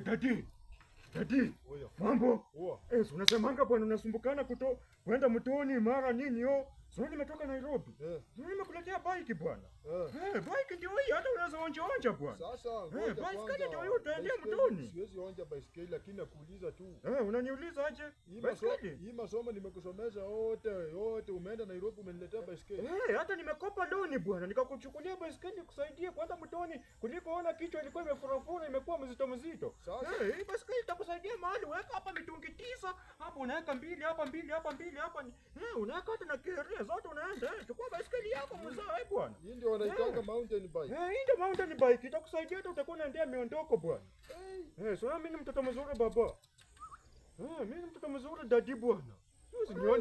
Daddy. Daddy. Mambo. Eh, unasemanga bwana unasumbukana kuto kwenda mtoni mara nini yo. Sio nimetoka Nairobi. Nimekuletea bike bwana. Bike ndio hii hata unaweza onja onja bwana. Sasa ngoja baiskeli ndio hiyo utaendea mtoni. Siwezi onja baiskeli lakini nakuuliza tu. Unaniuliza aje? Baiskeli? Hii masomo nimekusomesha yote yote, umeenda Nairobi umeniletea baiskeli. Hata nimekopa loni bwana, nikakuchukulia baiskeli kusaidia kwenda mtoni kuliko ona kichwa ilikuwa imefurafura imekuwa mzito mzito. Sasa hii baiskeli itakusaidia mahali, weka hapa mitungi 9, hapo unaweka 2 hapa 2 hapa 2 hapa. Unaweka hata na keria zote unaenda. Chukua baiskeli yako mzee bwana. Hii ndio wanaitanga mountain bike. Hii ndio mountain bike itakusaidia hata utakuwa unaendea miondoko bwana. So mimi ni mtoto mzuri baba. Mimi ni mtoto mzuri daddy bwana. Usinione